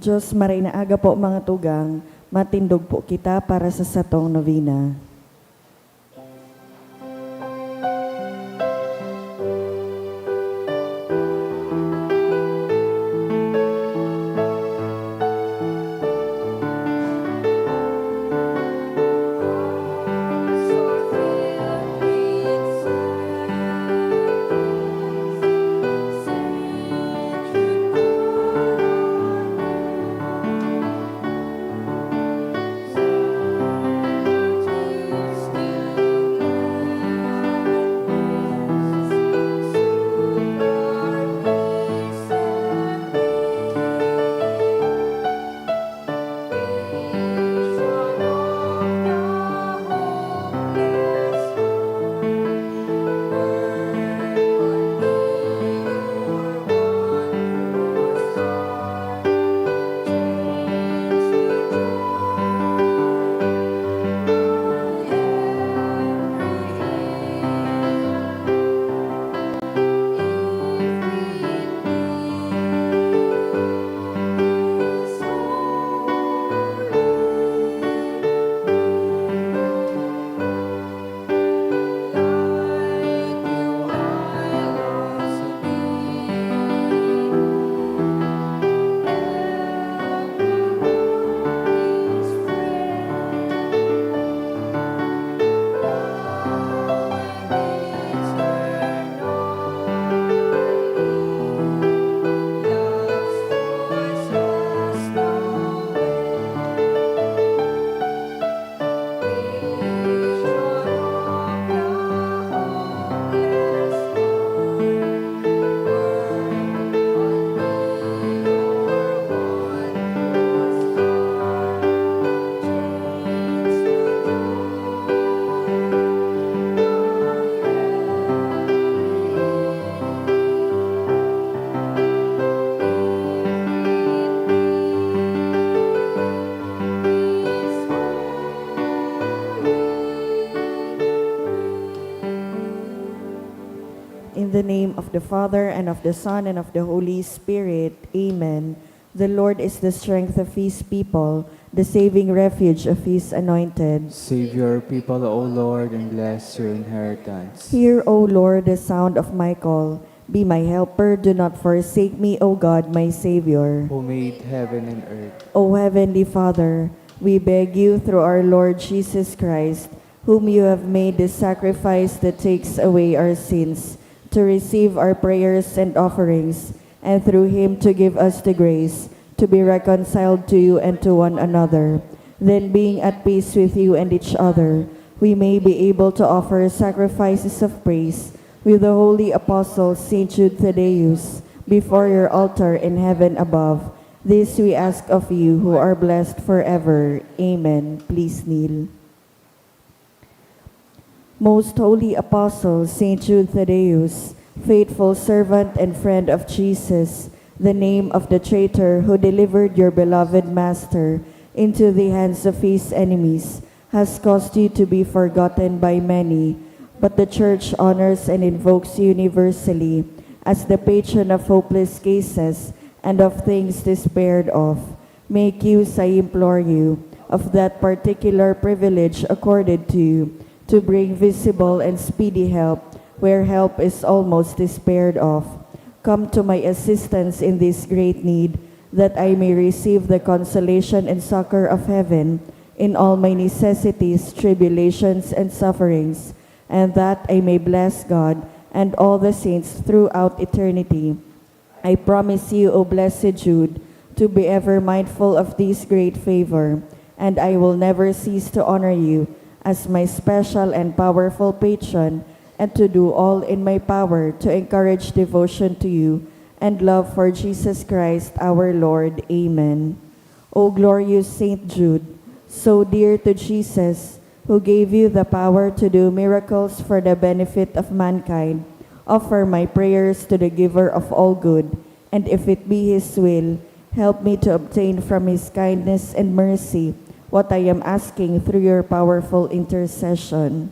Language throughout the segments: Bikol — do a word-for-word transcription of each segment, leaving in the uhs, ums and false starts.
Diyos, maray na aga po, mga tugang, matindog po kita para sa satong novena. In the name of the Father, and of the Son, and of the Holy Spirit. Amen. The Lord is the strength of his people, the saving refuge of his anointed. Save your people, O Lord, and bless your inheritance. Hear, O Lord, the sound of my call. Be my helper, do not forsake me, O God, my Savior. Who made heaven and earth. O Heavenly Father, we beg you through our Lord Jesus Christ, whom you have made the sacrifice that takes away our sins, to receive our prayers and offerings, and through him to give us the grace to be reconciled to you and to one another. Then, being at peace with you and each other, we may be able to offer sacrifices of praise with the holy apostle Saint Jude Thaddeus before your altar in heaven above. This we ask of you, who are blessed forever. Amen. Please kneel. Most Holy Apostle Saint Jude Thaddeus, faithful servant and friend of Jesus, the name of the traitor who delivered your beloved Master into the hands of his enemies, has caused you to be forgotten by many, but the Church honors and invokes you universally as the patron of hopeless cases and of things despaired of. Make use, I implore you, of that particular privilege accorded to you to bring visible and speedy help where help is almost despaired of. Come to my assistance in this great need, that I may receive the consolation and succor of heaven in all my necessities, tribulations, and sufferings, and that I may bless God and all the saints throughout eternity. I promise you, O blessed Jude, to be ever mindful of this great favor, and I will never cease to honor you as my special and powerful patron, and to do all in my power to encourage devotion to you and love for Jesus Christ our Lord. Amen. O glorious Saint Jude, so dear to Jesus, who gave you the power to do miracles for the benefit of mankind, offer my prayers to the Giver of all good, and if it be His will, help me to obtain from His kindness and mercy what I am asking through your powerful intercession.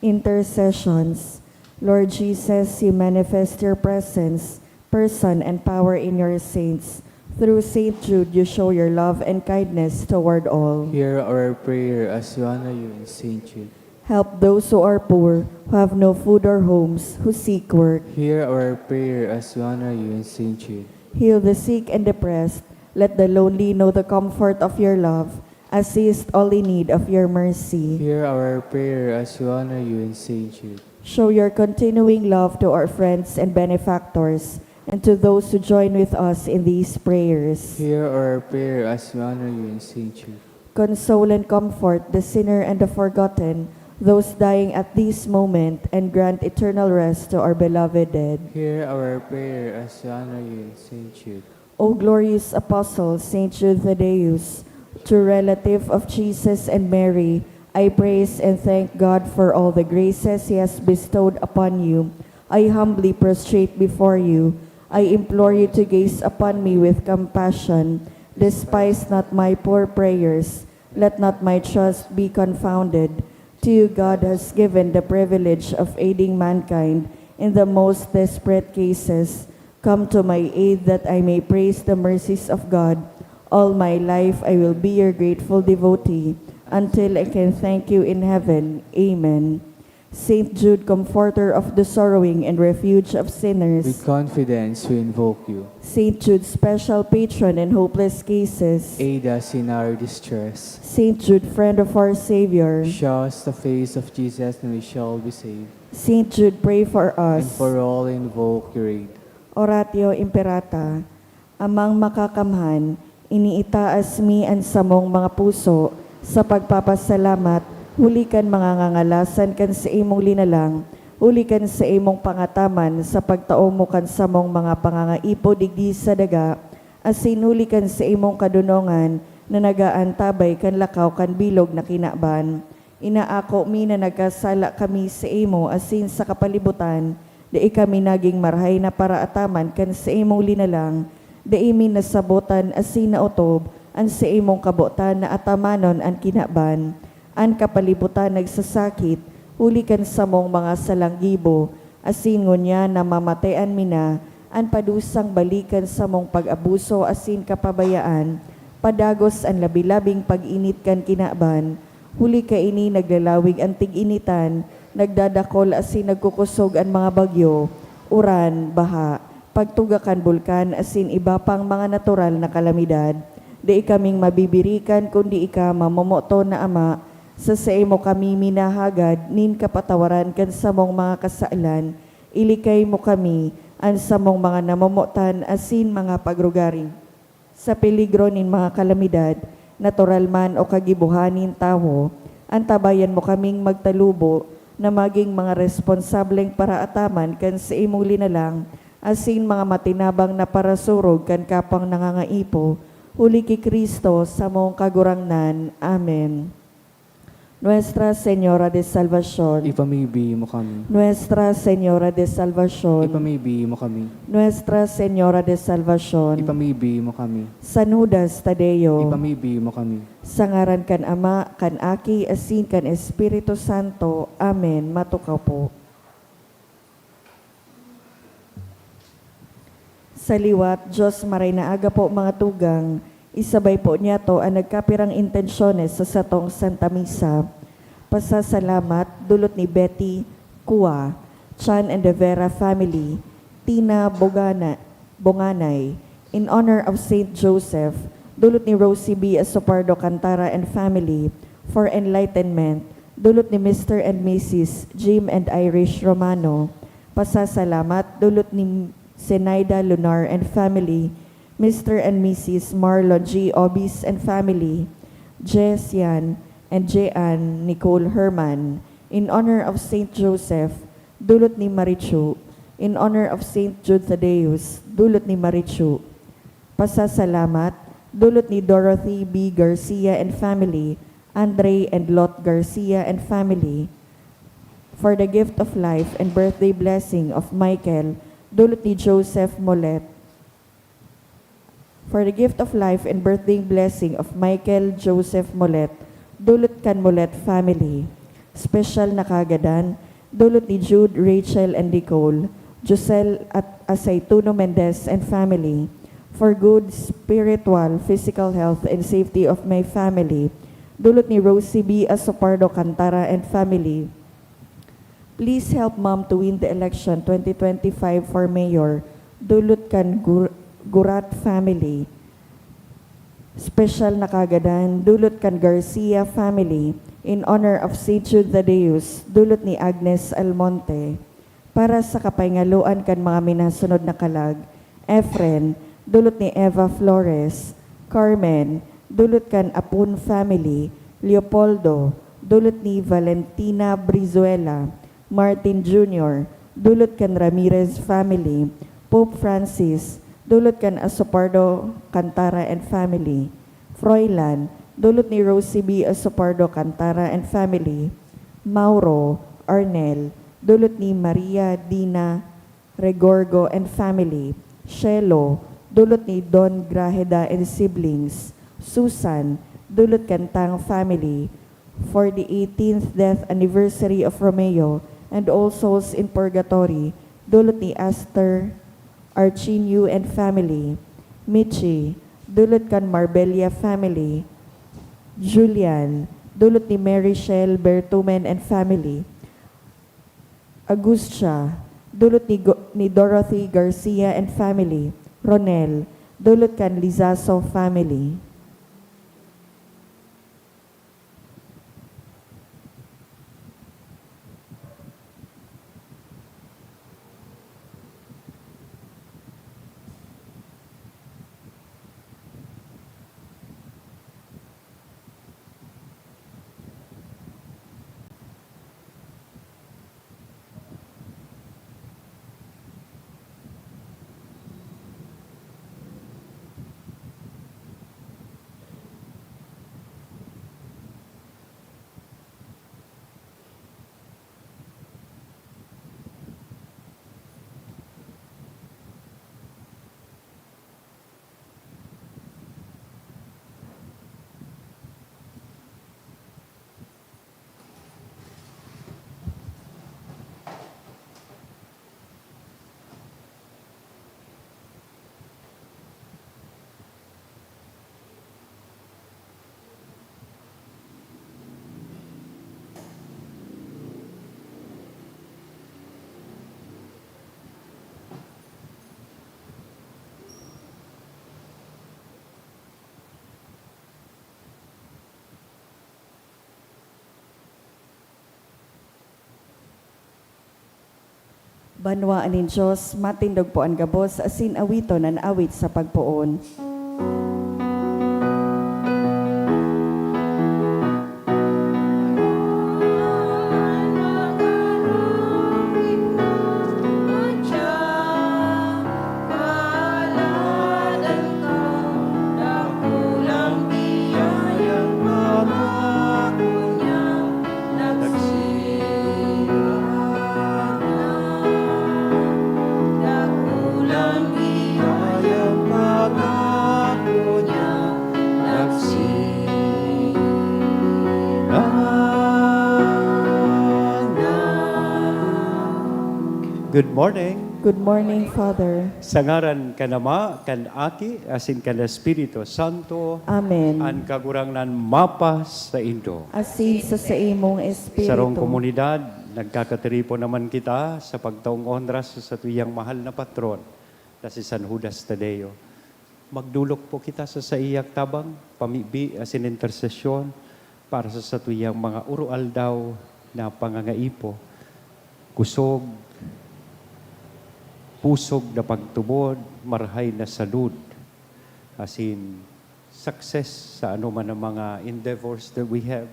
Intercessions. Lord Jesus, you manifest your presence, person, and power in your saints. Through Saint Jude, you show your love and kindness toward all. Hear our prayer as we honor you in Saint Jude. Help those who are poor, who have no food or homes, who seek work. Hear our prayer as we honor you in Saint Jude. Heal the sick and depressed. Let the lonely know the comfort of your love. Assist all in need of your mercy. Hear our prayer as we honor you in Saint Jude. Show your continuing love to our friends and benefactors, and to those who join with us in these prayers. Hear our prayer as we honor you in Saint Jude. Console and comfort the sinner and the forgotten, those dying at this moment, and grant eternal rest to our beloved dead. Hear our prayer as we honor you in Saint Jude. O glorious Apostle, Saint Jude Thaddeus, true relative of Jesus and Mary, I praise and thank God for all the graces He has bestowed upon you. I humbly prostrate before you. I implore you to gaze upon me with compassion. Despise not my poor prayers. Let not my trust be confounded. To you God has given the privilege of aiding mankind in the most desperate cases. Come to my aid that I may praise the mercies of God. All my life I will be your grateful devotee until I can thank you in heaven. Amen. Saint Jude, comforter of the sorrowing and refuge of sinners. With confidence we invoke you. Saint Jude, special patron in hopeless cases. Aid us in our distress. Saint Jude, friend of our Savior. Show us the face of Jesus and we shall be saved. Saint Jude, pray for And us. For all invoke your aid. Oratio Imperata. Amang Makakamhan, iniitaas mi an samong mga puso sa pagpapasalamat huli kan mga ngangalasan kan saimong linalang, huli kan saimong pangataman sa pagtao mo kan samong mga pangangaipo digdi sa daga, asin huli kan saimong kadonongan na nag-aantabay kan lakaw kan bilog na kinaban. Inaako mi na nagkasala kami saimo asin sa kapalibutan, dai kami nagin marahay na paraataman kan saimong linalang, dai mi nasabotan asin naotob an saimong kabotan na atamanon an kinaban. An kapalibutan nagsasakit huli kan samong mga salang gibo, asin ngunyan namamatean mi na an padusang balikan samong pag-abuso asin kapabayaan, padagos an labi-labing pag-init kan kinaban. Huli kaini naglalawig an tig-initan, nagdadakol asin nagkukosog an mga bagyo, uran, baha, pagtuga kan bulkan asin iba pang mga natural na kalamidad. Dai kaming mabibirikan kundi ika, mamomoton na Ama, sa saimo kami minahagad nin kapatawaran kan samong mga kasalan. Ilikay mo kami, an samong mga namomotan asin mga pagrugaring, sa peligro nin mga kalamidad, natural man o kagibohan nin tawo. Antabayan mo kaming magtalubo na magin mga responsableng paraataman kan saimong linalang, asin mga matinabang na parasurog kan kapwang nangangaipo, huli ki Cristo, samong Kagurangnan. Amen. Nuestra Señora de Salvacion. Ipamibi mo kami. Nuestra Señora de Salvacion. Ipamibi mo kami. Nuestra Señora de Salvacion. Ipamibi mo kami. San Judas Tadeo. Ipamibi mo kami. Sa ngaran kan Ama, kan Aki, asin kan Espiritu Santo. Amen. Matukaw po. Sa liwat, Diyos, maray na aga po, mga tugang, isabay po niyato an nagkapirang intensyones sa satong Santa Misa. Pasasalamat, dulot ni Betty Cua, Chan and De Vera family, Tina Bogana, Bonganay, in honor of Saint Joseph, dulot ni Rosie B. Asopardo Cantara and family, for enlightenment, dulot ni Mister and Missus Jim and Irish Romano. Pasasalamat, dulot ni Zenaida Lunar and family, Mister and Missus Marlon G. Obis and family, Jessian and Jean Nicole Herman, in honor of Saint Joseph, dulot ni Marichu, in honor of Saint Jude Thaddeus, dulot ni Marichu. Pasasalamat, dulot ni Dorothy B. Garcia and family, Andre and Lot Garcia and family, for the gift of life and birthday blessing of Michael, dulot ni Joseph Molet. For the gift of life and birthday blessing of Michael Joseph Molet, dulot kan Molet family. Special na kagadan, dulot ni Jude, Rachel, and Nicole, Josel at Aceituno Mendez and family, for good spiritual, physical health, and safety of my family, dulot ni Rosie B. Asopardo Cantara and family. Please help Mom to win the election twenty twenty-five for mayor, dulot kan Gur-, Gurat family. Special na kagadan, dulot kan Garcia family, in honor of Saint Jude Thaddeus, dulot ni Agnes Almonte. Para sa kapahingaloan kan mga minasunod na kalag, Efren, dulot ni Eva Flores, Carmen, dulot kan Apun family, Leopoldo, dulot ni Valentina Brizuela, Martin Junior, dulot kan Ramirez family, Pope Francis, dulot kan Asopardo Cantara and family, Froilan, dulot ni Rosie B. Asopardo Cantara and family, Mauro, Arnel, dulot ni Maria Dina Regorgo and family, Shelo, dulot ni Don Grajeda and siblings, Susan, dulot kan Tang family, for the eighteenth death anniversary of Romeo and All Souls in Purgatory, dulot ni Aster Archinio and family, Michi, dulot kan Marbella family, Julian, dulot ni Mary Shell Bertumen and family, Agustia, dulot ni Go-, ni Dorothy Garcia and family, Ronel, dulot kan Lizaso family. Banwaan nin Dios, matindog po an gabos asin awiton an awit sa pagpoon. Good morning. Good morning, Father. Sa ngaran kan Ama, kan Aki, asin kan Espiritu Santo. Amen. An Kagurangnan mapasaindo. Asin sa saimong espiritu. Sarong komunidad, nagkakatiripon naman kita sa pagtaong onra sa satuyang mahal na patron, na si San Judas Tadeo. Magdolok po kita sa saiyang tabang, pamibi asin intersesyon para sa satuyang mga oro-aldaw na pangangaipo, kusog, pusog na pagtubod, marahay na salud, asin success sa anoman na mga endeavors that we have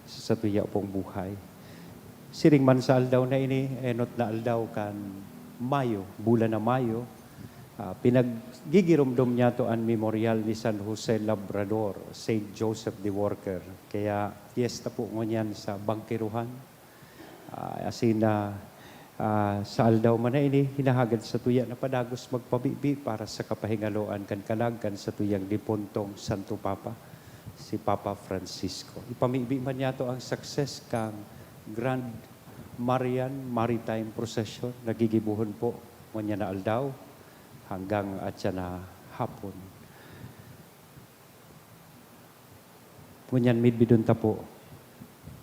sa satuya pong buhay. Siring man sa aldaw na ini, enot na aldaw kan Mayo, bulan na Mayo, ah, pinaggigiromdom niyato an Memorial ni San Jose Labrador, Saint Joseph the Worker. Kaya, piyesta po ngunyan sa Bangkerohan. Ah, asin na, ah, sa aldaw man na ini, hinahagad satuya na padagos magpabibi para sa kapahingaloan kan kalag kan satuyang dipuntong Santo Papa, si Papa Francisco. Ipamibi man niyato ang success kan Grand Marian Maritime Procession na gigibohon po ngunyan na aldaw hanggang atyan na hapon. Ngunyan midbidon ta po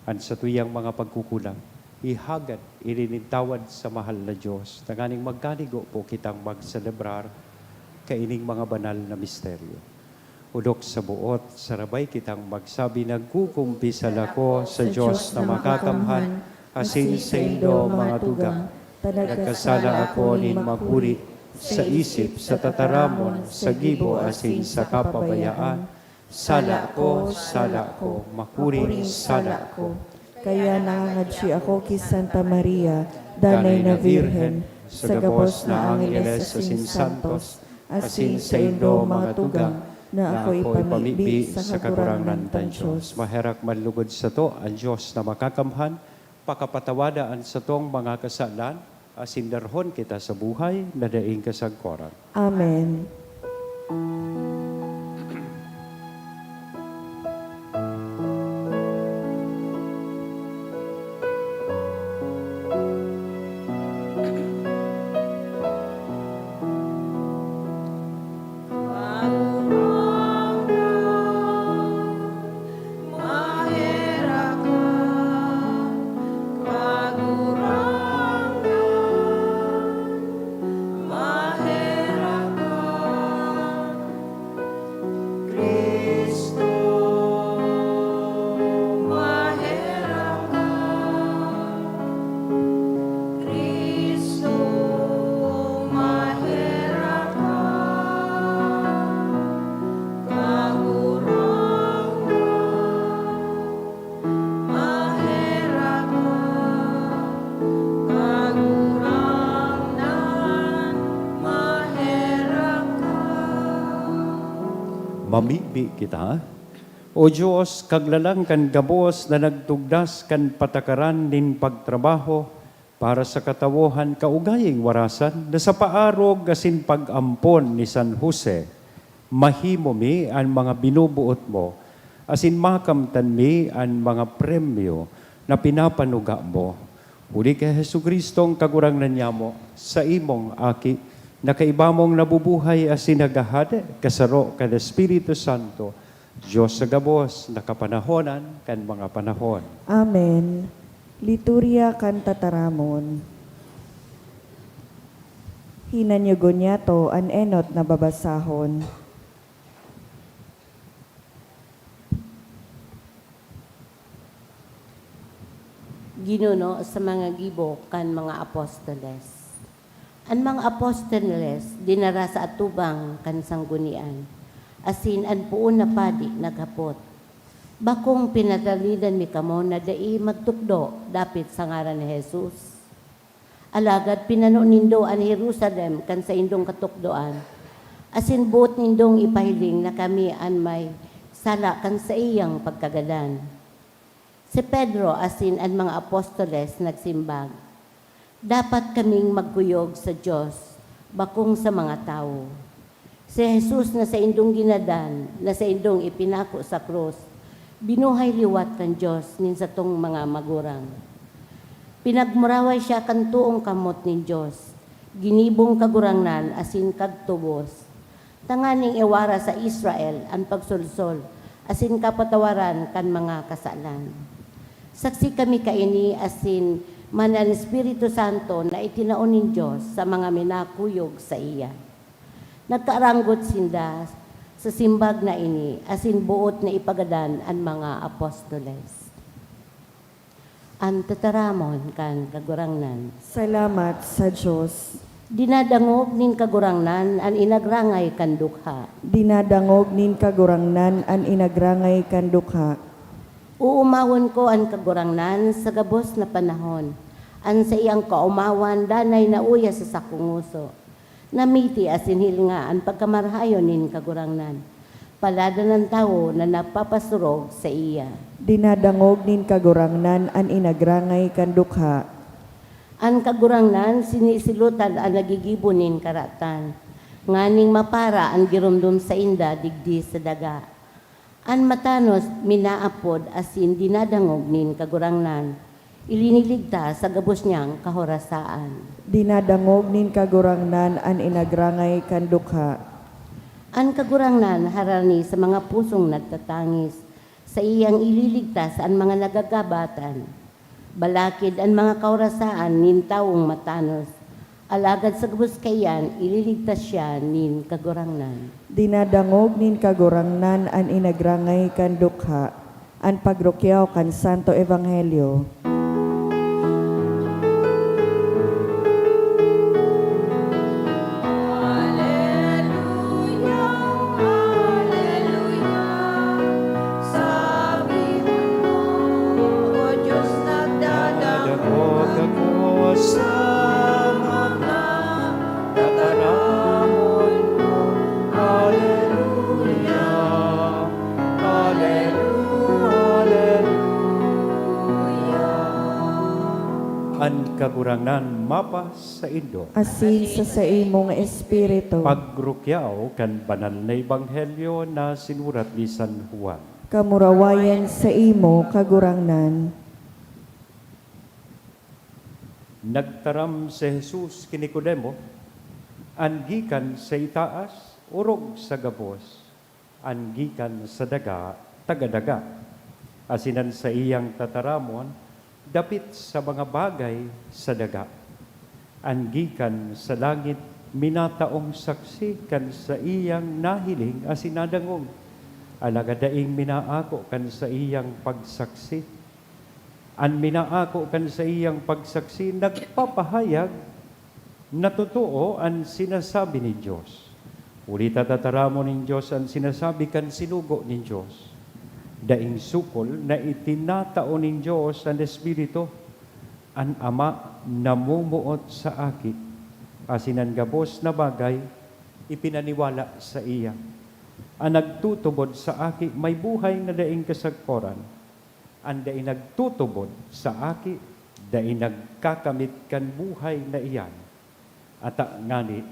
an satuyang mga pagkukulang. Ihagad ini nin tawad sa mahal na Dios, tanganing magkanigo po kitang magselebrar kaining mga banal na misteryo. Odok sa boot, sarabay kitang magsabi, "Nagkukumpisal ako sa Dios na makakamhan, asin saindo, mga tugang, ta nagkasala ako nin makuri, sa isip, sa tataramon, sa gibo, asin sa kapabayaan. Sala ko, sala ko, makuring sala ko." Kaya nangangadyi ako ki Santa Maria, Danay na Birhen, sa gabos na angeles asin santos, asin saindo, mga tugang, na ako ipamibi sa Kagurangnan tang Dios. Maherak man lugod sato an Dios na makakamhan, pakapatawada an satong mga kasalan, asin darhon kita sa buhay na daing kasagkoran. Amen. Cristo, maherak ka. Cristo, maherak ka. Kagurangnan, maherak ka. Kagurangnan, maherak ka. Mamibi kita. O Dios, Kaglalang kan gabos na nagtugdas kan patakaran nin pagtrabaho para sa katawohan kaugaying warasan na sa paarog asin pag-ampon ni San Jose, mahimo mi an mga binubuot mo, asin makamtan mi an mga premyo na pinapanuga mo. Huli ki Jesu-Cristong Kagurangnan nyamo, saimong Aki, na kaiba mong nabubuhay asin naghahade, kasaro kan Espiritu Santo, Dios sa gabos, na kapanahonan kan mga panahon. Amen. Liturya kan Tataramon. Hinanyugon niyato an enot na babasahon. Ginuno sa mga gibo kan mga apostoles. An mga apostoles dinara sa atubang kan sanggunian, asin an poon na padi naghapot, "Bakong pinatalidan mi kamo na dai magtukdo dapit sa ngaran ni Jesus? Alagad pinano nindo an Jerusalem kan saindong katukdoan, asin boot nindong ipahiling na kami an may sala kan saiyang pagkagadan." Si Pedro asin an mga apostoles nagsimbag, "Dapat kaming magkuyog sa Dios, bakong sa mga tawo. Si Jesus na saindong ginadan, na saindong ipinako sa krus, binuhay liwat kan Dios nin satong mga magurang. Pinagmuraway siya kan toong kamot nin Dios, ginibong Kagurangnan asin Kagtubos, tanganing iwara sa Israel an pagsolsol asin kapatawaran kan mga kasalan. Saksi kami kaini asin man an Espiritu Santo na itinao nin Dios sa mga minakuyog saiya." Nagkaaranggot sinda sa simbag na ini asin boot na ipagadan an mga apostoles. An Tataramon kan Kagurangnan. Salamat sa Dios. Dinadangog nin Kagurangnan an inagrangay kan dukha. Dinadangog nin Kagurangnan an inagrangay kan dukha. Oomawon ko an Kagurangnan sa gabos na panahon. An saiyang kaomawan danay nauya sa sakong ngoso. Namiti asin hilinga an pagkamarahayon nin Kagurangnan. Paladan an tawo na napapasurog saiya. Dinadangog nin Kagurangnan an inagrangay kan dukha. An Kagurangnan sinisilotan an nagigibo nin karatan, nganing mapara an giromdom sainda digdi sa daga. An matanos minaapod asin dinadangog nin Kagurangnan. Iliniligtas sa gabos niyang kahorasaan. Dinadangog nin Kagurangnan an inagrangay kan dukha. An Kagurangnan harani sa mga pusong nagtatangis, saiyang ililigtas an mga nagagabatan. Balakid an mga kahorasaan nin tawong matanos, alagad sa gabos kaiyan ililigtas siya nin Kagurangnan. Dinadangog nin Kagurangnan an inagrangay kan dukha, an pagrukyaw kan Santo Ebanghelyo. Dangog ako sa mga tataramon ko. Aleluya, aleluya, aleluya. An Kagurangnan mapa saindo. Asin sa saimong espiritu. Pagrukyaw kan banal na ebanghelyo na sinurat ni San Juan. Kamurawayan saimo, Kagurangnan. Nagtaram si Jesus ki Nicodemo, an gikan sa itaas, orog sa gabos, an gikan sa daga, taga-daga. Asin an saiyang tataramon, dapit sa mga bagay sa daga. An gikan sa langit, minataong saksi kan saiyang nahiling asin nadangog. Alagad daing minaako kan saiyang pagsaksi. An minaako kan saiyang pagsaksi nagpapahayag na totoo an sinasabi nin Dios. Huli ta tataramon nin Dios an sinasabi kan sinugo nin Dios. Daing sukol na itinatao nin Dios an Espiritu. An Ama namumuot sa Aki, asin an gabos na bagay ipinaniwala saiya. An nagtutubod sa Aki may buhay na daing kasagkoran. An dai nagtutubod sa Aki, dai nagkakamit kan buhay na iyan. Ata ngani,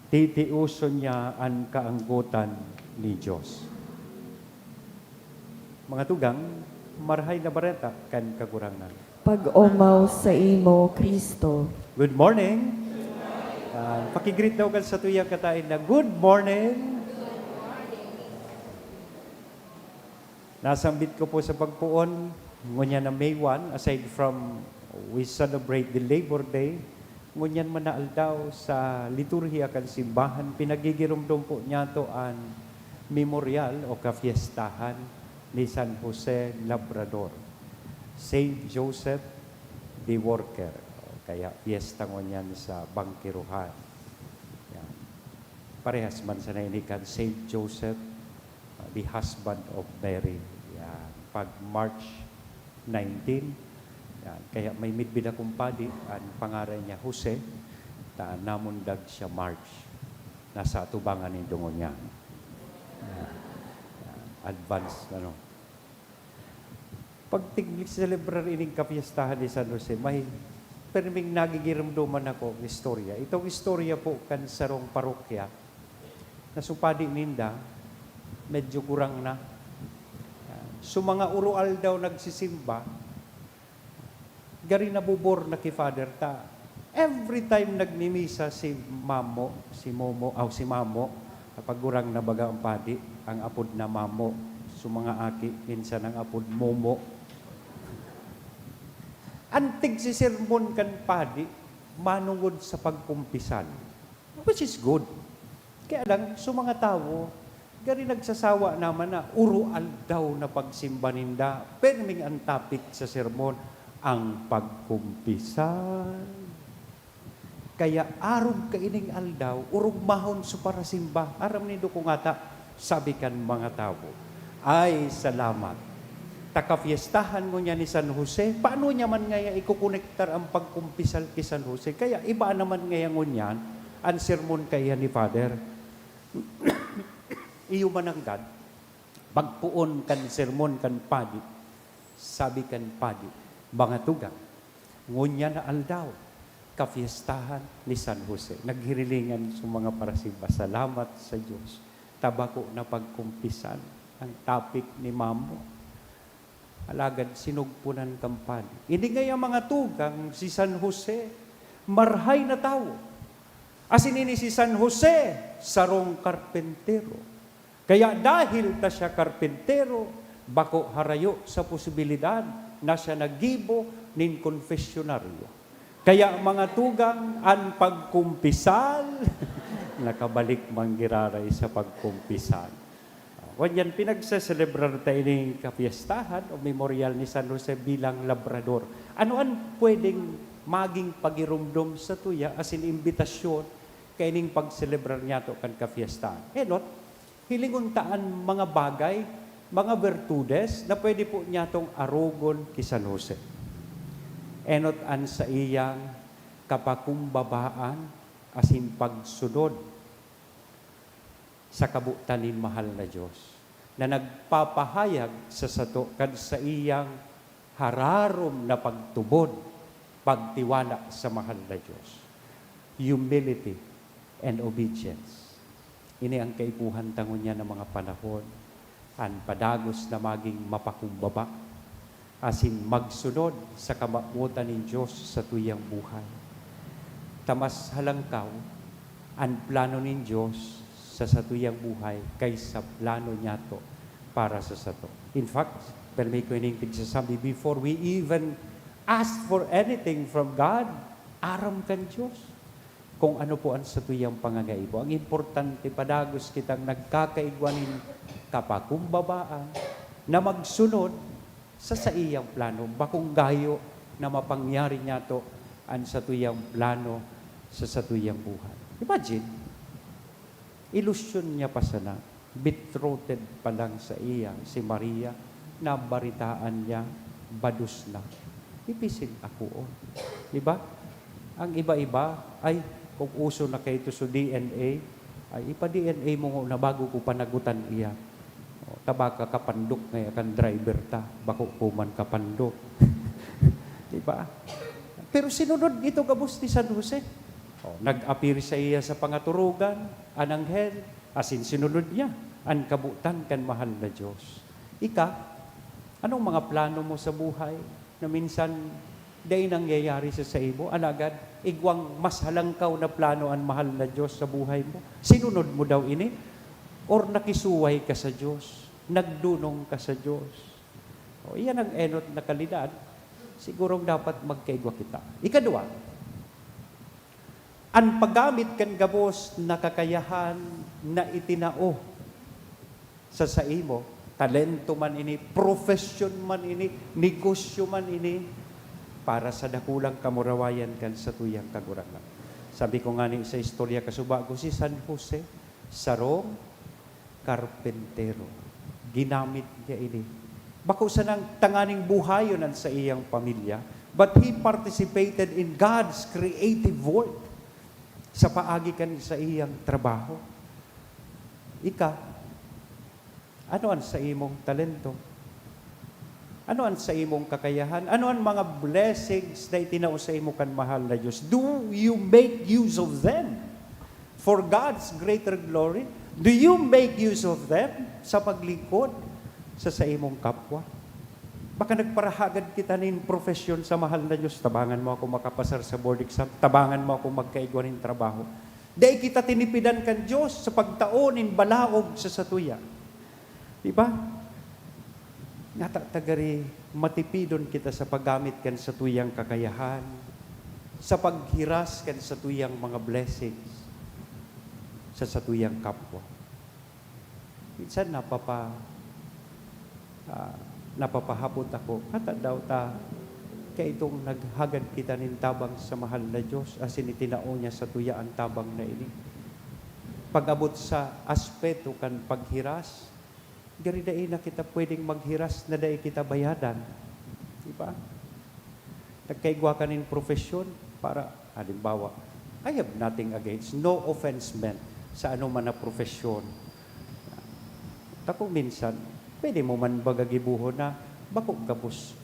titioson niya an kaanggotan nin Dios. Mga tugang, Marahay na Bareta kan Kagurangnan. Pag-omaw saimo, Cristo. Good morning. Ah, paki-greet daw kan satuyang kataed na, "Good morning." Nasambit ko po sa pagpoon, ngunyan na May one, aside from we celebrate the Labor Day, ngunyan man na aldaw sa liturhiya kan simbahan, pinagigiromdom po niyato an memoryal o kafiestahan ni San Jose Labrador, Saint Joseph the Worker, o kaya fiesta ngunyan sa bangkerohan. Yan. Parehas man sana ini kan Saint Joseph, uh, the husband of Mary. Yan. Pag March nineteen, yan. Kaya may midbid akong padi, ang pangaran niya Jose, ta namundag siya March. Nasa atubangan nindo ngunyan. Yan. Yan. Advance, ano. Pag tig-, selebrar ining kapiestahan ni San Jose, may perming nagigiromdoman ako ng istorya. Itong istorya po kan sarong parokya, na supadi ninda, medyo gurang na. So, mga urualdaw nagsisimba, gari nabobor na ki Father ta. Every time nagmimisa si Mamo, si Momo, aw, si Mamo, kapag gurang na baga ang padi, ang apod na Mamo. So, mga aki, minsan ang apod Momo. Antig si sermon kan padi, manungod sa pagkumpisal. Which is good. Kaya lang, so mga tawo, gari nagsasawa naman na uro-aldaw na pagsimba ninda, perming ang topic sa sermon, ang pagkumpisal. Kaya arog kaining aldaw, orog mahon so parasimba. Aram nindo kung ata, sabi kan mga tawo, "Ay, salamat. Takafiestahan ngunyan ni San Jose." Paano niya man ngaya ikokonektar ang pagkumpisal ki San Jose? Kaya iba naman ngaya ngunyan an sermon kaiyan ni Father. Iyo mananggad, pagpoon kan sermon kan padi, sabi kan padi, "Mga tugang, ngunyan na aldaw, kafiestahan ni San Jose." Naghirilingan so mga parasimba, "Salamat sa Dios, ta bako na pagkumpisal ang topic ni Mamo." Alagad sinugponan kan padi. Ini ngaya mga tugang, si San Jose, marhay na tawo. Asin ini si San Jose, sarong karpentero. Kaya dahil ta siya karpentero, bako harayo sa posibilidad na siya naggibo nin konfesyonaryo. Kaya, mga tugang, an pagkumpisal, nakabalik man giraray sa pagkumpisal. Ngunyan, pinagseselebrar ta ining kapiestahan o memoryal ni San Jose bilang labrador. Ano an pwedeng maging pagiromdom satuya asin imbitasyon kaining pagselebrar niyato kan kapiestahan? Enot, hilingon ta an mga bagay, mga bertudes na pwede po niyatong arogon ki San Jose. Enot an saiyang kapakumbabaan asin pagsunod sa kabotan nin mahal na Dios, na nagpapahayag sa sato kan saiyang hararom na pagtubod, pagtiwala sa mahal na Dios. Humility and obedience. Ini ang kaipuhan ta ngunyan na mga panahon, an padagos na maging mapakumbaba asin magsunod sa kamawotan nin Dios sa satuyang buhay. Ta mas halangkaw an plano nin Dios sa satuyang buhay kaysa plano niyato para sa sato. In fact, permi ko ining pigsasabi, before we even ask for anything from God, aram kan Dios kung ano po an satuyang pangangaipo. Ang importante, padagos kitang nagkakaigwa nin kapakumbabaan na magsunod sa saiyang plano. Bakong gayo na mapangyari niyato an satuyang plano sa satuyang buhay. Imagine, ilusyon niya pa sana, betrothed pa lang saiya si Maria, nabaritaan niya, bados na. Ipisin akoon. Di ba? Ang iba-iba, ay, kung uso na kaito so D N A, ay, ipa-D N A mo ngona bago ko panagutan iyan. O, ta baka kapandok ngaya kan driver ta, bako ko man kapandok. Di ba? Pero sinunod ito gabos ni San Jose. O, nag-appear saiya sa pangaturugan an anghel, asin sinunod niya an kabotan kan mahal na Dios. Ika, anong mga plano mo sa buhay na minsan dai nangyayari sa saimo, alagad igwang mas halangkaw na plano an mahal na Dios sa buhay mo? Sinunod mo daw ini? Or nakisuway ka sa Dios? Nagdunong ka sa Dios? O, iyan ang enot na kalidad. Sigurong dapat magkaigwa kita. Ikadwa, an paggamit kan gabos na kakayahan na itinao sa saimo, talento man ini, profesyon man ini, negosyo man ini, para sa dakulang kamurawayan kan satuyang Kagurangnan. Sabi ko ngani sa istorya kasubago, si San Jose, sarong karpentero. Ginamit niya ini. Bako sanang tanganing buhayon an saiyang pamilya, but he participated in God's creative work sa paagi kan saiyang trabaho. Ika, ano an saimong talento? Ano an saimong kakayahan? Ano an mga blessings na itinao saimo kan mahal na Dios? Do you make use of them for God's greater glory? Do you make use of them sa paglingkod sa saimong kapwa? Baka nagparahagad kita nin profesyon sa mahal na Dios. Tabangan mo ako makapasar sa board exam. Tabangan mo ako magkaigwa nin trabaho. Dai kita tinipidan kan Dios sa pagtao nin balaog sa satuya. Di ba? Ngata ta gari matipidon kita sa paggamit kan satuyang kakayahan, sa paghiras kan satuyang mga blessings sa satuyang kapwa. Minsan napapa-, ah, napapahapot ako, kata daw ta, kaitong naghagad kita nin tabang sa mahal na Dios, asin itinao niya sa tuya an tabang na ini. Pag-abot sa aspeto kan paghiras, gari dai na kita pwedeng maghiras na dai kita bayadan. Di ba? Nagkaigwa ka nin profesyon para, halimbawa, I have nothing against, no offense meant, sa anoman na profesyon. Ta kung minsan, pwede mo man baga gibohon na bako gabos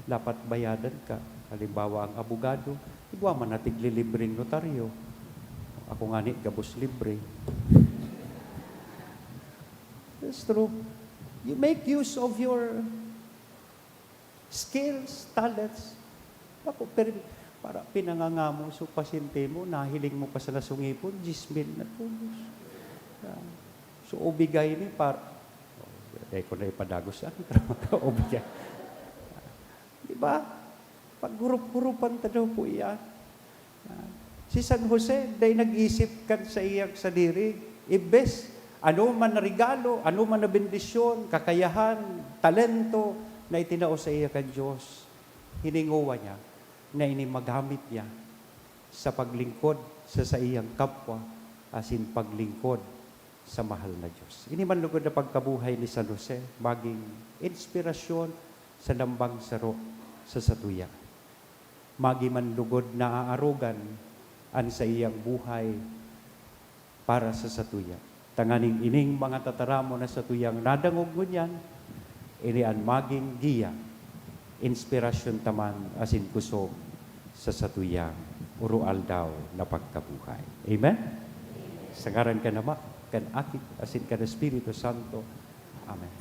dapat bayadan ka. Halimbawa, ang abogado, igwa man na tiglilibreng notaryo. Ako ngani, gabos libre. That's true. You make use of your Skills, talents. Bako, pero para pinangangamo so pasyente mo, nahiling mo pa sa lasong ngipon, diyes mil na tulos. Ah, so, obigay ni par-, oh, dai ko na ipadagos, ano, obigay. Di ba? Paghurup-hurupan ta daw po iyan. Ah, si San Jose, dai nag-isip kan sa iyang sadiri. Imbes, ano man na regalo, ano man na bendisyon, kakayahan, talento na itinao sa iya kan Diyos, hiningowa niya na ini magamit niya sa paglingkod sa saiyang kapwa asin paglingkod sa mahal na Diyos. Ini man lugod na pagkabuhay ni San Jose magin inspirasyon sa lambang saro sa satuya. Magi man lugod na aarogan an saiyang buhay para sa satuya. Tanganing ining mga tataramon na satuyang nadangog ngunyan, ini an magin giya, inspirasyon ta man asin kusog sa satuyang oro-aldaw na pagkabuhay. Amen? Sa ngaran kan Ama, kan Aki, asin kan Espiritu Santo. Amen.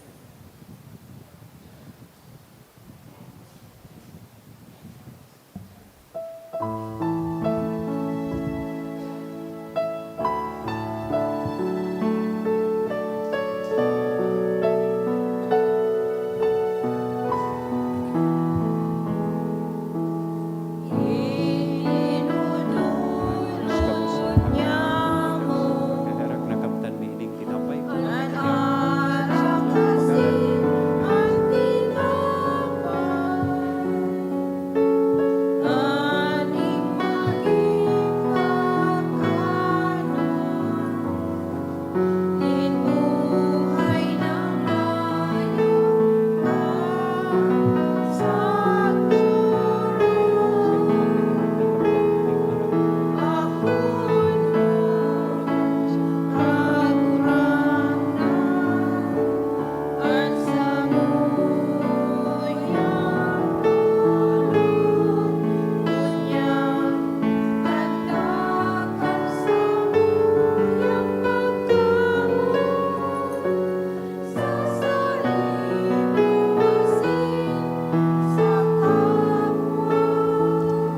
Herak na kamtan mi ining tinapay.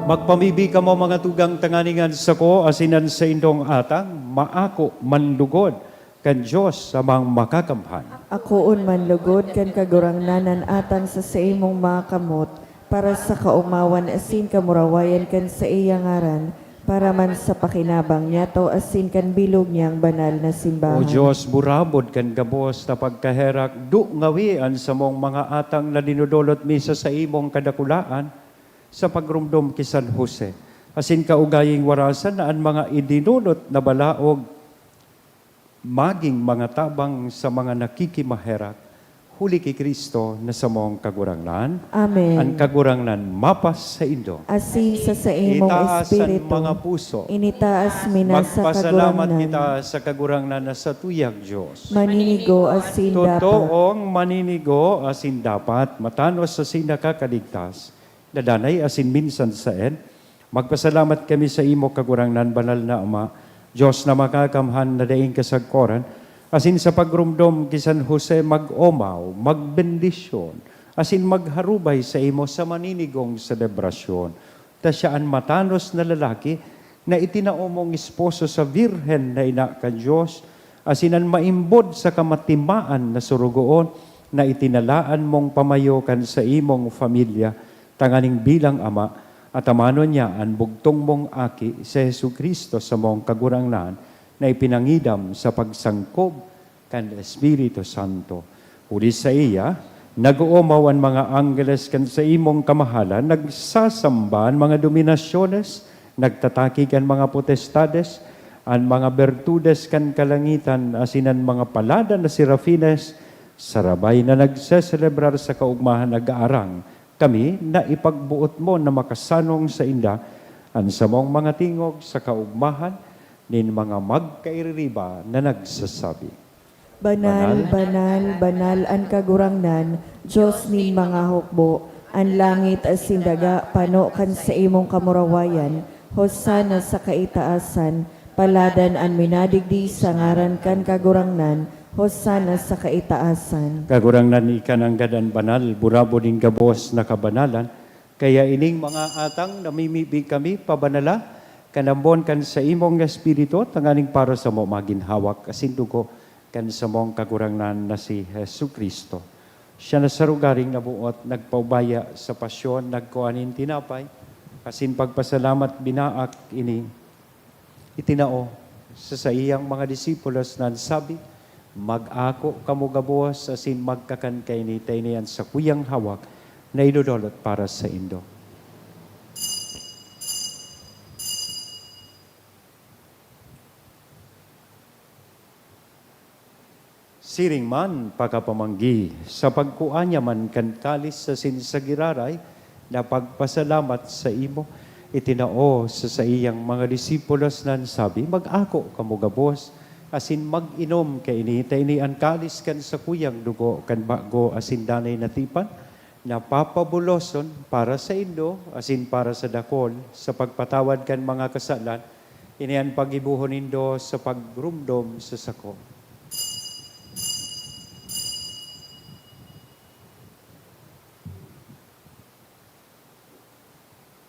Magpamibi kamo, mga tugang, tanganing an sako asin an saindong atang maako man lugod kan Dios Amang Makakamhan. Akoon man lugod kan Kagurangnan an atang sa saimong mga kamot, para sa kaomawan asin kamurawayan kan saiyang ngaran, para man sa pakinabang niyato asin kan bilog niyang banal na simbahan. O Dios, burabod kan gabos na pagkaherak, dungawi an samong mga atang na dinodolot mi sa saimong kadakulaan, sa pagromdom ki San Jose, asin kaugaying warasan na an mga idinulot na balaog magin mga tabang sa mga nakikimaherak, huli ki Cristo na samong Kagurangnan. Amen. An Kagurangnan mapas saindo. Asin sa saimong Itaas an espiritu. Mga puso. Initaas mi na sa Kagurangnan. Magpasalamat kita sa Kagurangnan na satuyang Dios. Maninigo asin dapat. Totoong maninigo asin dapat, matanos asin nakakaligtas, na danay asin minsan saen, magpasalamat kami sa imo, Kagurangnan, Banal na Ama, Dios na makakamhan na daing kasagkoran, asin sa pagromdom ki San Jose mag-omaw, magbendisyon, asin magharubay saimo sa maninigong selebrasyon. Ta siya an matanos na lalaki na itinao mong esposo sa Birhen na Ina kan Dios, asin an maimbod sa kamatimaan na sorogoon na itinalaan mong pamayo kan saimong familya, tanganing bilang ama, atamanon niya an bugtong mong Aki, si Jesu-Cristo, samong Kagurangnan, na ipinangidam sa pagsangkob kan Espiritu Santo. Huli saiya, nag-oomaw an mga anggeles kan saimong kamahalan, nagsasamba an mga dominasyones, nagtatakig an mga potestades, an mga bertudes kan kalangitan, asin an mga palada na serafines, sarabay na nagseselebrar sa kaogmahan, nag-aarang, kami na ipagboot mo na makasanong sainda an samong mga tingog sa kaogmahan nin mga magkaiririba na nagsasabi, "Banal, banal, banal an Kagurangnan, Dios nin mga hukbo. An langit asin daga pano kan saimong kamurawayan. Hosanna sa kaitaasan. Paladan an minadigdi sa ngaran kan Kagurangnan. Hosanna sa kaitaasan. Kagurangnan, ika nanggad an banal, burabod nin gabos na kabanalan. Kaya ining mga atang namimibi kami, pabanala, kan ambon kan saimong Espiritu, tanganing para samo magin hawak asin dugo kan samong Kagurangnan na si Jesu-Cristo. Siya na sa rogaring nabuot, nagpaubaya sa pasyon, nagkua nin tinapay, asin pagpasalamat, binaak ini, itinao sa saiyang mga disipulos na nagsabi, "Mag-ako kamo gabos asin magkakan kaini, ta ini an sakuyang hawak na idodolot para saindo." Siring man, pakapamanggi, sa pagkua niya man kan kalis asin sa giraray na pagpasalamat saimo, itinao sa saiyang mga disipulos na nagsabi, "Mag-ako kamo gabos asin mag-inom kaini, ta ini an kalis kan sakuyang dugo kan bago asin danay na tipan, na papabuloson para saindo asin para sa dakul sa pagpatawad kan mga kasalan. Ini an paggibohon nindo sa pagrumdom sa sako."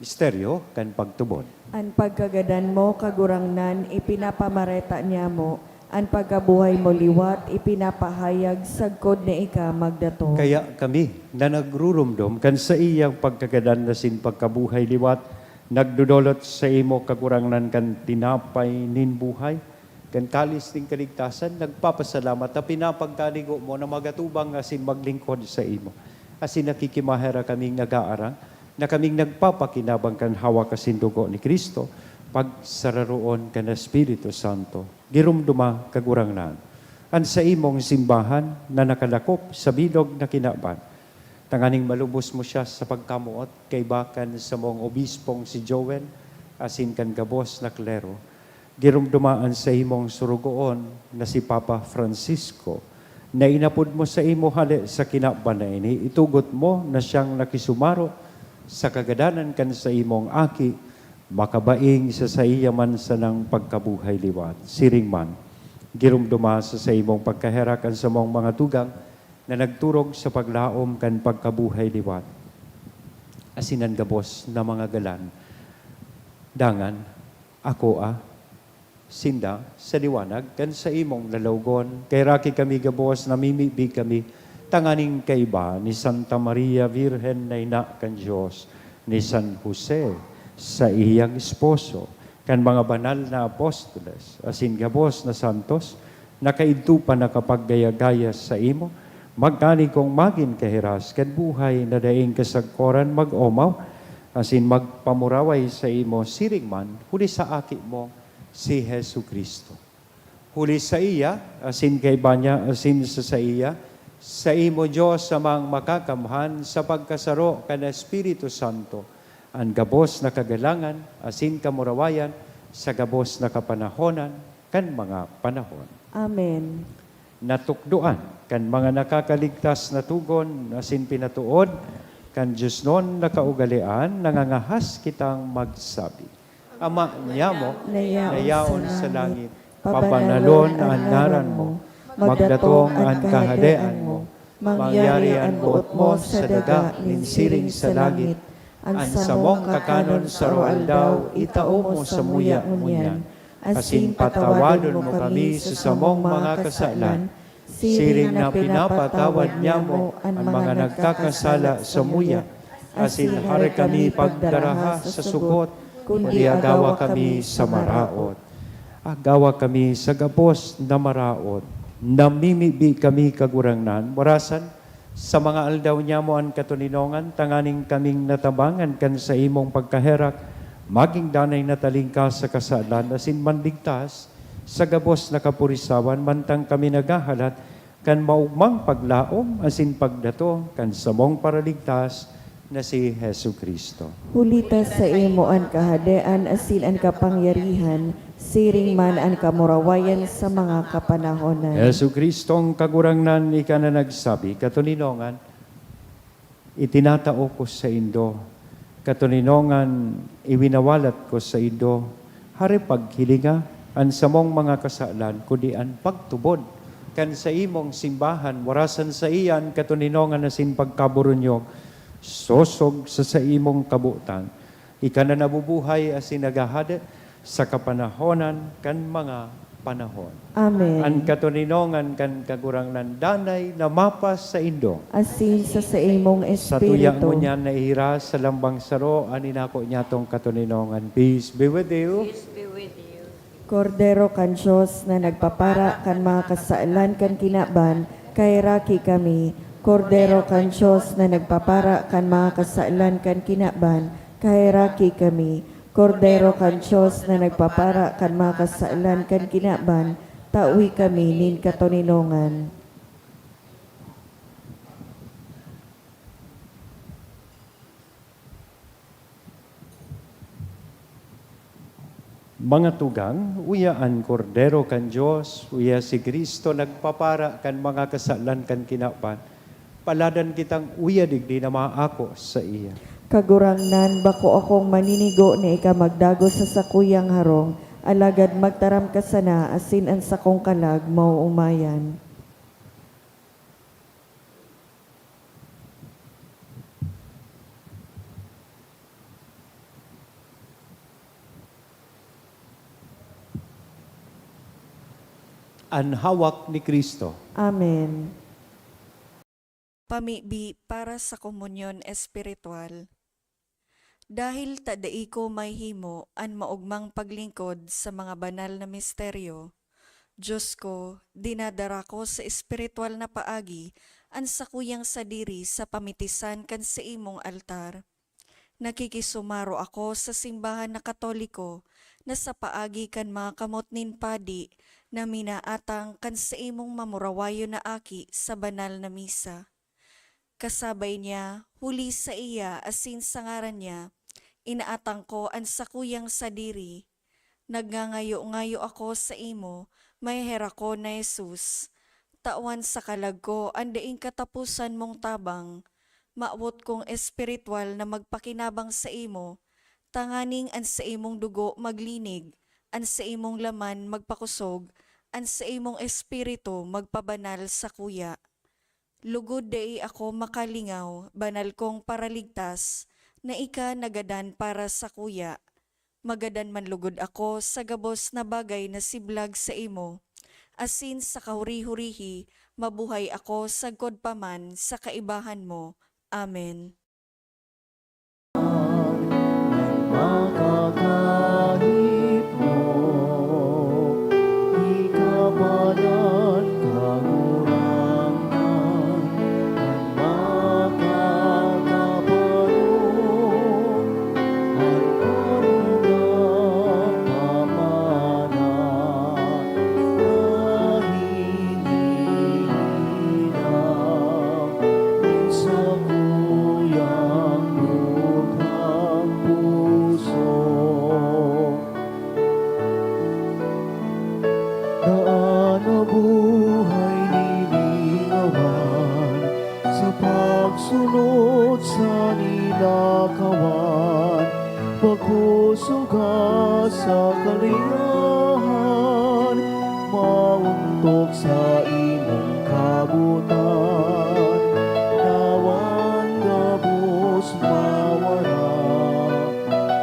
Misteryo kan pagtubod. An pagkagadan mo, Kagurangnan, ipinapamareta niamo, an pagkabuhay mo liwat ipinapahayag sagkod na ika magdatong. Kaya kami na nagrurumdom kan saiyang pagkagadan asin pagkabuhay liwat, nagdodolot saimo, Kagurangnan, kan tinapay nin buhay, kan kalis nin kaligtasan, nagpapasalamat ta pinapagkanigo mo na magatubang asin maglingkod saimo. Asin nakikimaherak kaming nag-aarang na kaming nagpapakinabang kan hawak asin dugo ni Cristo, pagsararoon kan Espiritu Santo. Giromdoma, Kagurangnan, an saimong simbahan na nakalakop sa bilog na kinaban, tanganing malubos mo siya sa pagkamoot kaiba kan samong obispong si Joel asin kan gabos na klero. Giromdoma an saimong sorogoon na si Papa Francisco, na inapod mo saimo hale sa kinaban na ini, itugot mo na siyang nakisumaro sa kagadanan kan saimong Aki, makabaing sa saiya man sanang pagkabuhay liwat. Siring man, giromdoma sa saimong pagkaherak an samong mga tugang na nagturog sa paglaom kan pagkabuhay liwat, asin an gabos na mga galan. Dangan, akoa sinda sa liwanag kan saimong lalawgon. Kaheraki kami gabos, namimibi kami tanganing kaiba ni Santa Maria Virgen na ina kan Dios, ni San Jose, saiyang esposo, kan mga banal na apostoles, asin gabos na santos, na kaidto pa nakapaggaya-gaya saimo, magkani kong magin kahiras kan buhay na daing kasagkoran mag-omaw, asin magpamuraway saimo siring man huli sa Aki mo, si Jesu-Cristo. Huli saiya, asin kaiba niya, asin sa saiya, saimo, Dios Amang Makakamhan, sa pagkasaro kan Espiritu Santo, an gabos na kagalangan asin kamurawayan sa gabos na kapanahonan kan mga panahon. Amen. Natukdoan kan mga nakakaligtas na togon asin pinatood kan diosnon na kaugalean, nangangahas kitang magsabi, Ama nyamo, na yaon sa langit, pabanalon an ngaran mo, magdatong an kahadean mo, mangyari an boot mo sa daga nin siring sa langit. An samong kakanon sa aroaldaw, itao mo samuya ngunyan, asin patawadon mo kami sa samong mga kasalan, siring na pinapatawad nyamo an mga nagkakasala samuya, asin hare kami pagdaraha sa sugot, kundi agawa kami sa maraot. Agawa kami sa gabos na maraot. Namimibi kami, Kagurangnan, marasan sa mga aldaw nyamo an katoninongan, tanganing kaming natabangan kan saimong pagkaherak, maging danay na talingkas sa kasalan asin manligtas sa gabos na kapurisawan, mantang kami naghahalat kan maogmang paglaom asin pagdatong kan samong Paraligtas na si Jesu-Cristo. Huli ta saimo an kahadean asin an kapangyarihan, siring man an kamurawayan sa mga kapanahonan. Jesu-Cristong Kagurangnan, ika na nagsabi, "Katoninongan, itinatao ko saindo, katoninongan, iwinawalat ko saindo." Hare paghilinga an samong mga kasalan, kundi an pagtubod Kan saimong simbahan, warasan saiya an katoninongan asin pagkaburunyog, sosog sa saimong kabotan. Ika na nabubuhay asin naghahade sa kapanahonan kan mga panahon. Amen. An katoninongan kan Kagurangnan danay na mapasaindo. Asin sa saimong Sa tuya espiritu. Ngunyan nahihiras sa lambang saro an inako niyatong katoninongan. Peace be with you. Peace be with you. Kordero kan Dios na nagpapara kan mga kasalan kan kinaban, kaheraki kami. Kordero kan Dios na nagpapara kan mga kasalan kan kinaban, kaheraki kami. Kordero kan Dios na nagpapara kan mga kasalan kan kinaban, tawi kami nin katoninongan. Mga tugang, uya an Kordero kan Dios, uya si Cristo nagpapara kan mga kasalan kan kinaban. Paladan kitang uya digdi na maako saiya. Kagurangnan, bako akong maninigo na ika magdagos sa sakuyang harong, alagad magtaram ka sana asin an sakong kalag maoomayan. An hawak ni Cristo. Amen. Pamibi para sa komunyon espiritual. Dahil ta dai ko mahimo an maogmang paglingkod sa mga banal na misteryo, Dios ko, dinadara ko sa espiritual na paagi an sakuyang sadiri sa pamitisan kan saimong altar. Nakikisumaro ako sa simbahan na Katoliko na sa paagi kan mga kamot nin padi na minaatang kan saimong mamurawayon na aki sa banal na misa. Kasabay niya, huli saiya asin sa ngaran niya, inaatang ko an sakuyang sadiri. Nagngangayo-ngayo ako saimo, maheherakon na Jesus. Tawan sa kalag ko an daing kataposan mong tabang. Mawot kong espiritual na magpakinabang saimo, tanganing an saimong dugo maglinig, an saimong laman magpakosog, an saimong espiritu magpabanal sakuya. Lugod dai ako makalingaw, banal kong Paraligtas, na ika nagadan para sakuya. Magadan man lugod ako sa gabos na bagay na siblag saimo, asin sa kahuri-hurihi mabuhay ako sagkod pa man sa kaibahan mo. Amen. An makakahip mo, ikapalan, Kagurangnan, an makakapano, an panugang pamana. Nahihiling nin sakuyang dugang puso. Daan na buhay lilingawan sa pagsunod sa nilakawan, pagkusuga sa kaliyahan, mauntok sa imong kabotan. Tawan gabos mawara,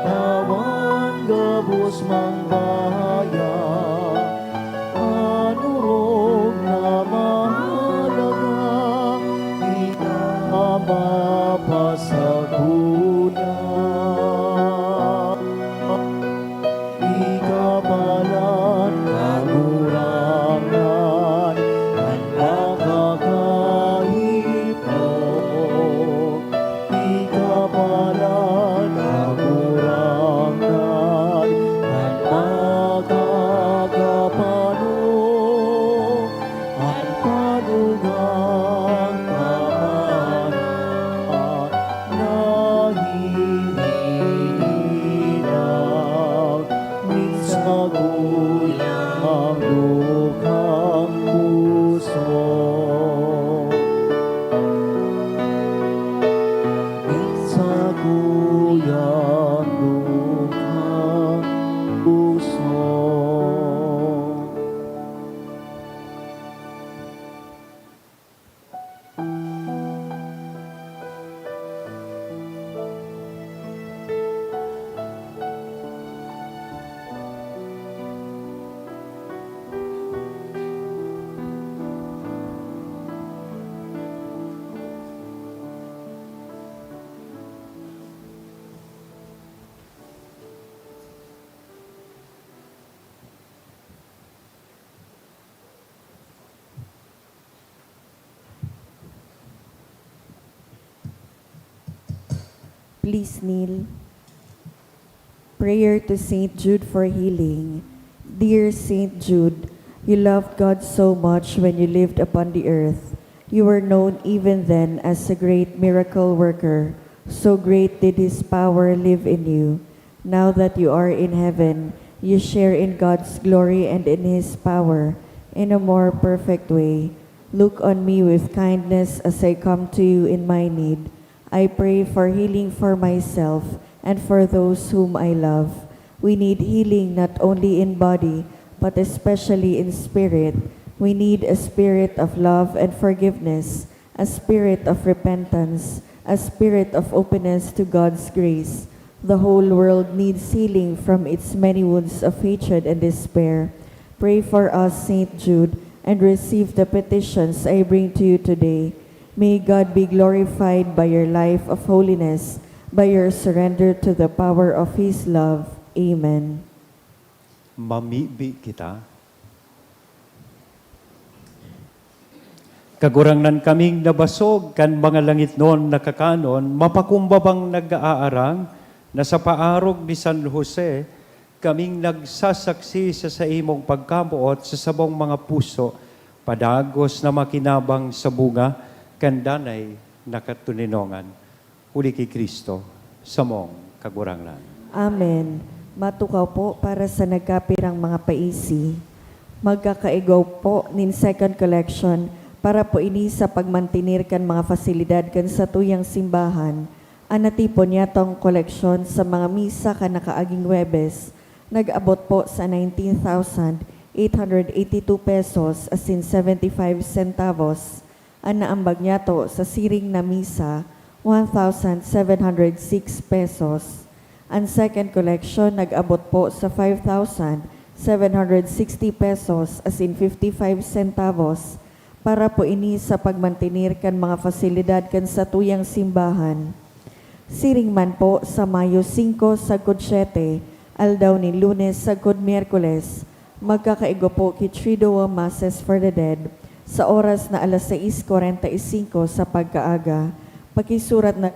tawan gabos mangbahaya, an orog na mahalaga, ika mapasakuya. Ikapalan, Kagurangnan, an makaka- Please kneel. Prayer to Saint Jude for healing. Dear Saint Jude, you loved God so much when you lived upon the earth. You were known even then as a great miracle worker. So great did his power live in you. Now that you are in heaven, you share in God's glory and in his power in a more perfect way. Look on me with kindness as I come to you in my need. I pray for healing for myself and for those whom I love. We need healing not only in body, but especially in spirit. We need a spirit of love and forgiveness, a spirit of repentance, a spirit of openness to God's grace. The whole world needs healing from its many wounds of hatred and despair. Pray for us, Saint Jude, and receive the petitions I bring to you today. May God be glorified by your life of holiness, by your surrender to the power of His love. Amen. Mamibi kita. Kagurangnan, kaming nabasog kan mga langitnon na kakanon, mapakumbabang nag-aarang na sa paarog ni San Jose, kaming nagsasaksi sa saimong pagkamoot sa sabong mga puso, padagos na makinabang sa bunga kan danay na katoninongan. Huli ki Cristo, samong Kagurangnan. Amen. Matukaw po para sa nagkapirang mga paisi. Magkakaigwa po nin second collection para po ini sa pagmantener kan mga fasilidad kan satuyang simbahan. An natipon niyatong koleksyon sa mga misa kan nakaaging Huwebes, nag-abot po sa nineteen thousand eight hundred eighty-two pesos asin seventy-five centavos. An naambag niyato sa siring na misa, one thousand seven hundred six pesos. An second collection nag-abot po sa five thousand seven hundred sixty pesos asin fifty-five centavos. Para po ini sa pagmantener kan mga fasilidad kan satuyang simbahan. Siring man po sa Mayo singko sagkod siyete, aldaw nin Lunes sagkod Miyerkules, magkakaigwa po ki Triduum Masses for the Dead sa oras na alas sais kwarenta y singko sa pagkaaga. Pakisurat na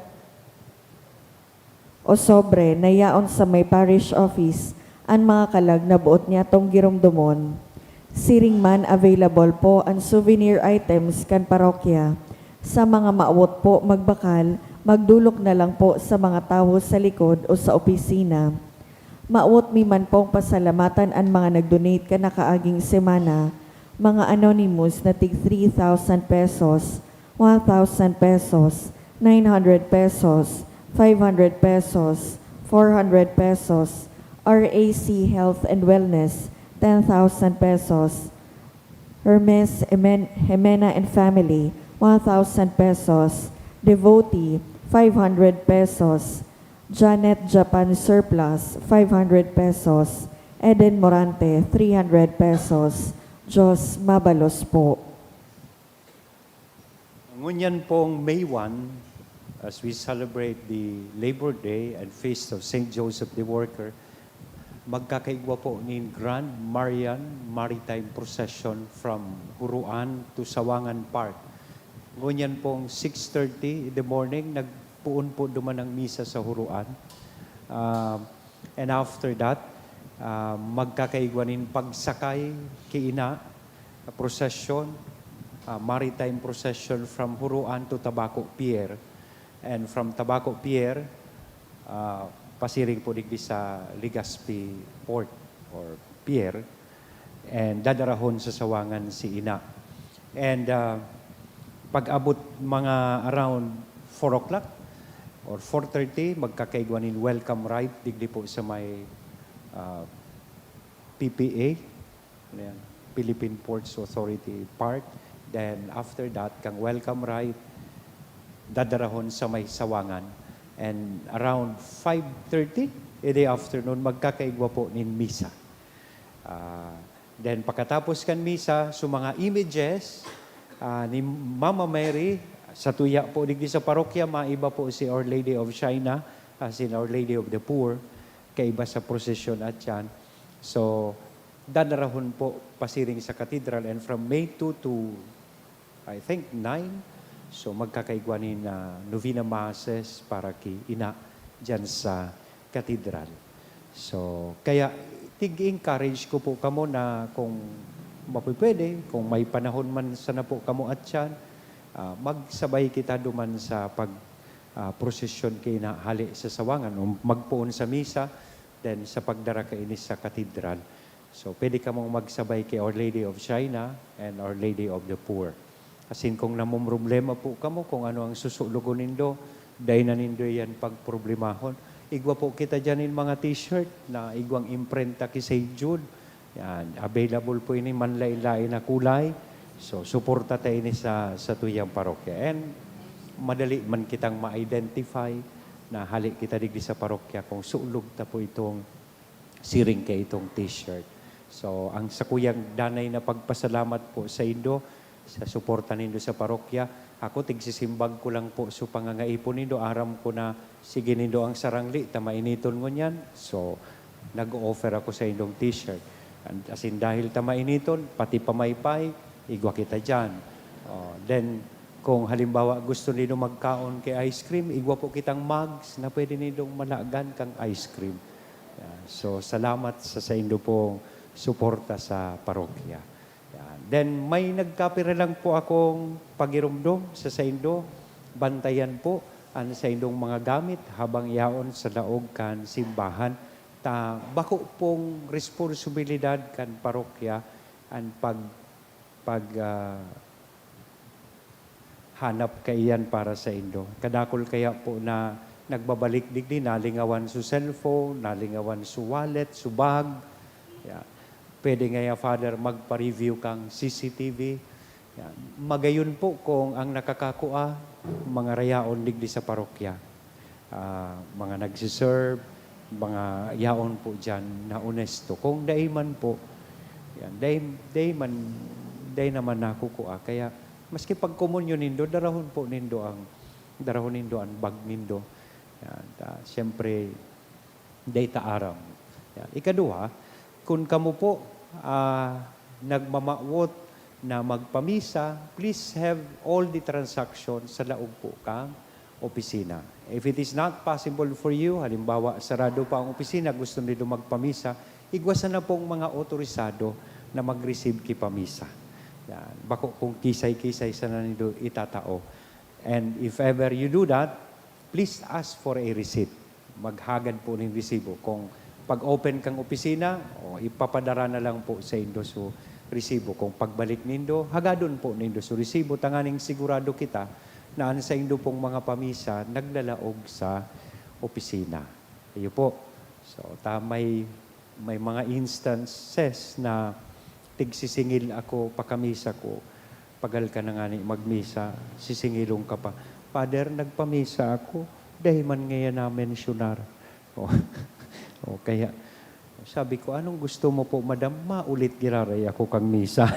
o sobre na yaon sa may parish office an mga kalag na boot niyatong giromdomon. Siring man, available po an souvenir items kan parokya. Sa mga maawot po magbakal, magdolok na lang po sa mga tawo sa likod o sa opisina. Maawot mi man pong pasalamatan an mga nag-donate kan nakaaging semana, mga anonymous na tig three thousand pesos, one thousand pesos, nine hundred pesos, five hundred pesos, four hundred pesos, R A C Health and Wellness, ten thousand pesos, Hermes Emen- Jimena and Family, one thousand pesos, Devotee, five hundred pesos, Janet Japan Surplus, five hundred pesos, Eden Morante, three hundred pesos. Diyos mabalos po. Ngunyan pong May one, as we celebrate the Labor Day and Feast of Saint Joseph the Worker, magkakaigwa po nin Grand Marian Maritime Procession from Huruan to Sawangan Park. Ngunyan pong six thirty in the morning, nagpoon po duman ang misa sa Huruan. Ah, and after that, ah, magkakaigwa nin pagsakay ki Ina, a procession, ah, maritime procession from Huruan to Tabaco Pier. And from Tabaco Pier, ah, pasiring po digdi sa Legazpi Port or Pier. And dadarahon sa Sawangan si Ina. And, ah, pag-abot mga around four o'clock or four thirty, magkakaigwa nin welcome rite digdi po sa may, ah, P P A, ano yan, Philippine Ports Authority Park. Then after that, kang welcome rite, dadarahon sa may Sawangan. And around five thirty in the afternoon, magkakaigwa po nin misa. Ah, then pagkatapos kan misa, so mga images, ah, ni Mama Mary, sa tuya po digdi sa parokya, maiba po si Our Lady of China, as in Our Lady of the Poor, kaiba sa prosesyon at yan. So, dadarahon po pasiring sa katedral, and from May two to, I think, nine, so magkakaigwa nin, ah, novena masses para ki Ina. diyan sa katedral. So, kaya tig-encourage ko po kamo na kung mapipwede, kung may panahon man sana po kamo atyan, ah, magsabay kita duman sa pag, ah, prosesyon kaina hale sa Sawangan o magpoon sa misa, then sa pagdara kaini sa katedral. So, pwede kamong magsabay ki Our Lady of China and Our Lady of the Poor. Asin kung namomroblema po kamo kung ano ang susulogon nindo, dai na nindo yan pagproblemahon. Igwa po kita diyan nin mga t-shirt na igwang imprenta ki Saint Jude. Yan, available po ini manlain-lain na kulay. So, suporta ta ini sa, sa tuyang parokya. And madali man kitang ma-identify na hale kita digdi sa parokya kung sulog ta po itong siring kaitong t-shirt. So, ang sakuyang danay na pagpasalamat po saindo sa suporta nindo sa parokya. Ako, tigsisimbag ko lang po sa pangangaipon nindo. Aram ko na sige nindo ang sarangli ta mainiton ngunyan. So, nag-o-offer ako saindong t-shirt. And, asin dahil ta mainiton, pati pamaypay, igwa kita diyan. Oh, then, kung halimbawa gusto nindo magkaon ki ice cream, igwa po kitang mugs na pwede nindong malagan kang ice cream. Yan. So, salamat sa saindo pong suporta sa parokya. Yan. Then, may nagkapira lang po akong pagirumdom sa saindo. Bantayan po an saindong mga gamit habang yaon sa laog kan simbahan. Ta bako pong responsibilidad kan parokya an pag, pag, ah, hanap kaiyan para saindo. Kadakul kaya po na nagbabalik digdi, nalingawan su cellphone, nalingawan su wallet, su bag. Yeah. Pwede ngaya, Father, magpa-review kang C C T V. Yeah. Magayon po kung ang nakakakua, mga rayaon digdi sa parokya. Ah, mga nagsiserve, mga yaon po diyan na onesto. Kung dai man po, yan, dai, dai man, dai naman nakukua. Kaya, maski pagkomunyon nindo, darahon po nindo ang, darahon nindo ang bag nindo. Yan, ta, siyempre, dai ta aram. Yan. Ikaduha, kun kamo po, ah, nagmamawot na magpamisa, please have all the transaction sa laog po kang opisina. If it is not possible for you, halimbawa, sarado pa ang opisina, gusto nindo magpamisa, igwa sana pong mga otorisado na mag-receive ki pamisa. Yan. Bako kung kisay-kisay sana nindo itatao. And if ever you do that, please ask for a receipt. Maghagad po nin resibo. Kung pag-open kang opisina, o ipapadara na lang po saindo su resibo. Kung pagbalik nindo, hagadon po nindo su resibo, tanganing sigurado kita na an saindo pong mga pamisa naglalaog sa opisina. Iyo po. So, ta may, may mga instances na tigsisingil ako pakamisa ko. Pagal ka na ngani magmisa, sisingilon ka pa, "Father, nagpamisa ako, dai man ngaya namensyonar." O, o kaya, sabi ko, "Anong gusto mo po, madam? Maulit giraray ako kang misa."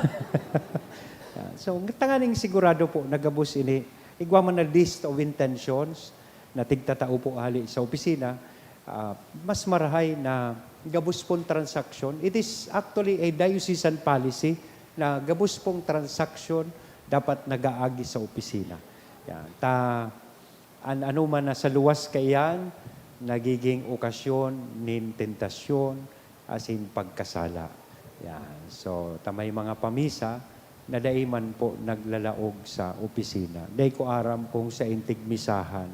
So, tanganing sigurado po na gabos ini, igwa man na list of intentions na tigtatao po hali sa opisina, ah, mas marahay na gabos pong transaksyon. It is actually a diocesan policy na gabos pong transaksyon dapat nag-aagi sa opisina. Yan. Ta, an anoman na sa luwas kaiyan, nagiging okasyon nin tentasyon asin pagkasala. Yan. So, ta may mga pamisa na dai man po naglalaog sa opisina. Dai ko aram kung saen tigmisahan.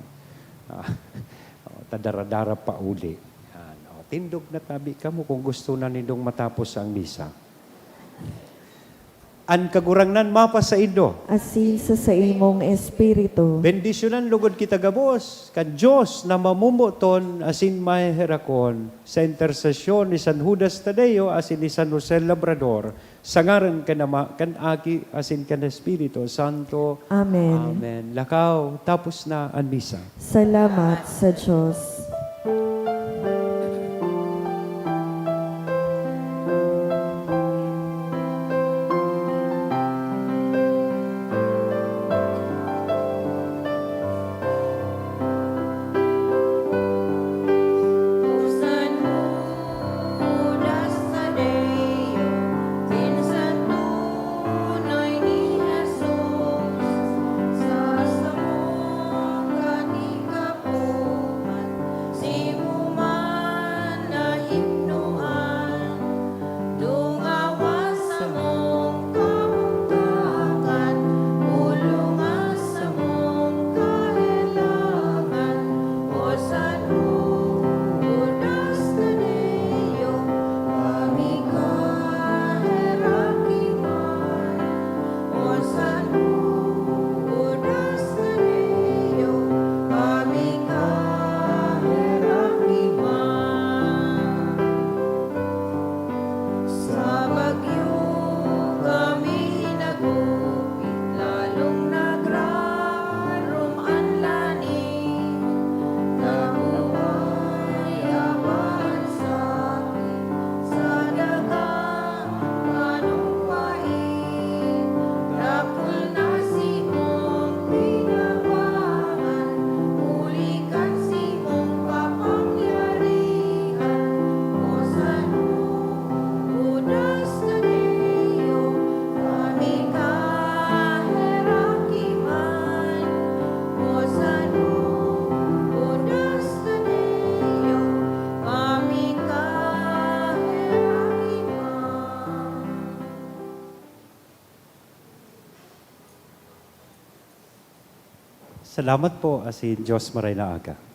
Ah, o, ta dara-dara pa uli. Yan. O, tindog na tabi kamo kung gusto na nindong matapos ang misa. An Kagurangnan mapasaindo. Asin sa saimong espiritu. Bendisyonan logod kita gabos kan Dios na mamomoton asin maheherakon, sa intersesyon ni San Judas Tadeo asin ni San Jose Labrador, sa ngaran kan Ama, kan Aki, asin kan Espiritu Santo. Amen. Amen. Lakaw, tapos na an misa. Salamat sa Dios. Salamat po, asin Diyos maray na aga.